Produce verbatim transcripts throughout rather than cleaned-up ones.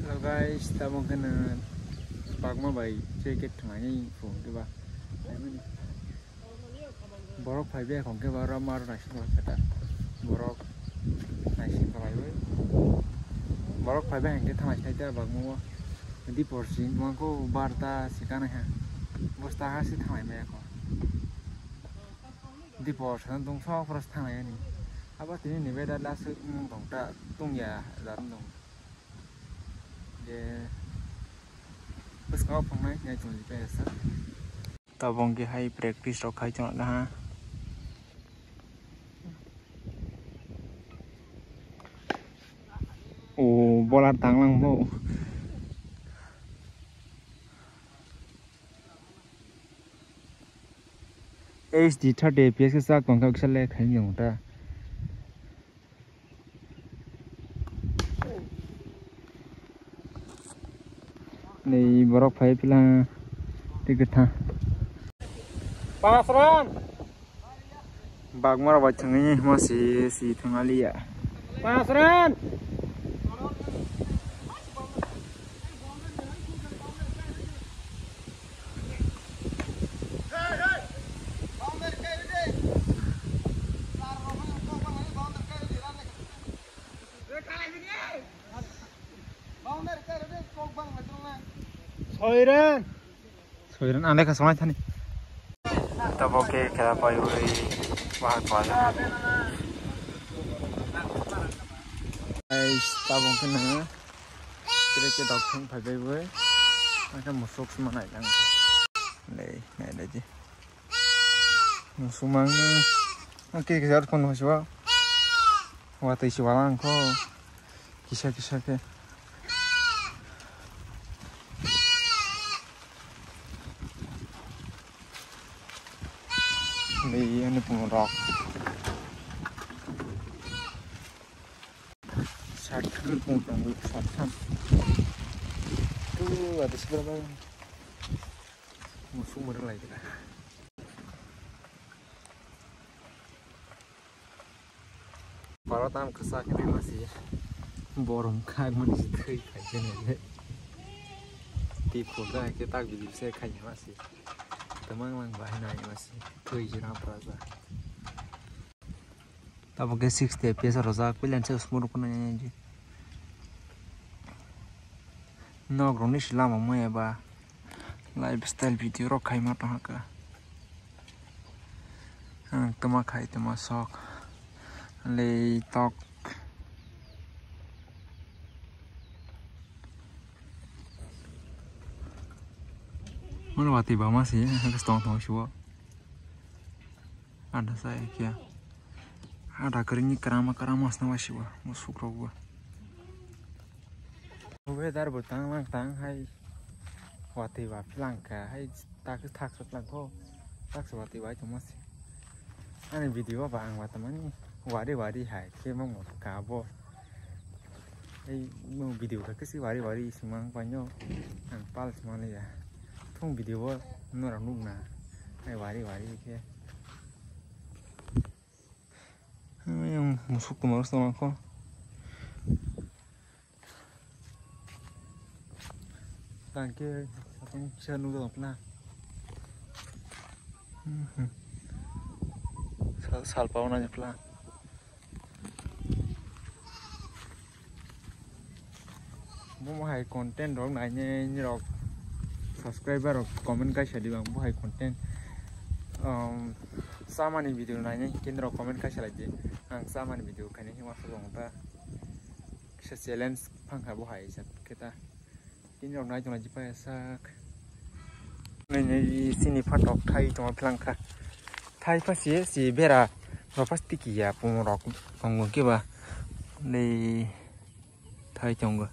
Hello guys, tamo khe no bagma bai jacket thwnglaini phone khe ba. Borok phai be khong khe ba oro maro naising khlai khe ta. Borok naising khlai bai. Borok phai be hwnkhe thanglai sai ta bagma o. Dipor si wngkha barta si kanai ha. Bosta ha si thanglai maya kho. Dipor sa dong sok pora thanglai ani. Abo tini ni beda last wng tong ta tong ya da tong. Je bwskango phangnai nai tong ji kaya sa. Tabok khe hai practice rok khai tong ha. O bowler tanglang bo. H D thirty F P S khe chak tong kha kisa le khai wng ta. Nei borok phai pila twi kwtha. Pas run. Bagmara bai thangwi hima si si thangaliya. Pas run. Soiran. Soiran, ang lekha sonai thani. Tabok khe khela paiwi bahar pala. Guys, tabok khe nang. Tire khe dok thung phai bai bai. Ang khe musuk sima nai lang. Nei, nei, nei di. Musuk mang. Ang khe khe jar phone hosiwa. Watwi si wala ang kho. Kisa kisa khe. Nei, ani pung rok. Sat khe pung tongo, sat khan. Tu ada seberapa? Musuh murung lagi kita. Paro tam kwchak hinwi masi borom khak mani se thwi khai jene le. Ti phurda ke tak bidi se khai masi. Tamang lang bahai nai masi thwi jena praja. Tabok ke sixty F P S rojak pilan se usmur kunai ji. Nok roni si lama maya ba. Lifestyle video rok khaima tong kha. Ang tama khai tama sok. Lei tok. Mano wati ba ma si, tong tong si wo. Ada saya kia. Ada kering ni kerama kerama sna wa si wo. Musuk rok wo. Weather bo tang lang tang hai. Watwi ba phlang kha hai tak thak sa phlang kho. Tak sa watwi bai tongma se. Ani video ba ang ba tamani wari wari hai khe mamo ka bo. Ei mo video kha kisi wari wari simang panyo. Ang pal simang ya. Thung video bo nora nukna. Hai wari wari khe. Yang musuk tongma rok tongma kho. Tangke satung kisa nukjak tongphina. Sal, sal pauna ni plan. Bo hai content rok nainai ni rok subscriber rok comment kaisa di bang bo hai content. Um, samani video nainai kini rok comment kaisa lai di. Ang samani video khainai hima sa rong ta. Kisa challenge phang kha bo hai sa khe ta. Tini rok nai tong lai jipai sak. Nini sini phatok thai tong phlang kha. Thai pha si si bera rok pha tiki ya pung rok tong khe ba. Nei thai tong go.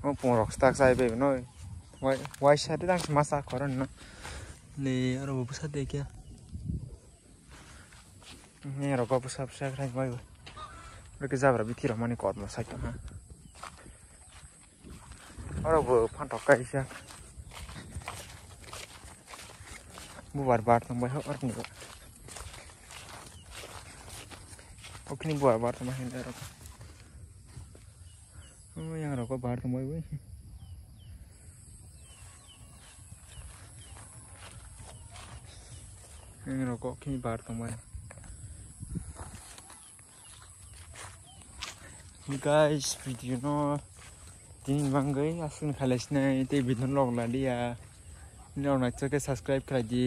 O pung rok stak sai be no. Wai wai sa de dang ma sa khoro no. Nei aro bu sa de kya. Nei rok bu sa sa khai wai. Rok jabra bithi rok mani kor ma sai tong ha. Oro bo phantok kaisa. Bubar bar tong bai hok arni. Okni bubar bar tong bai hok. Oh, yang rok bar tong bai bai. Ang rokok khe bar tongmani. Guys, video no tini bangwi aswk khalai sinai tei video no log laliya. Nirok naisok khe subscribe khlai di.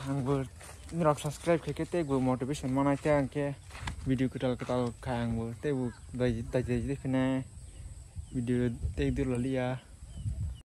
Angbo nirok subscribe khaikhe tei bo motivation manai tei ang khe video kwtal kwtal khai angbo tei bo dai dai dai phina video tei dulaliya.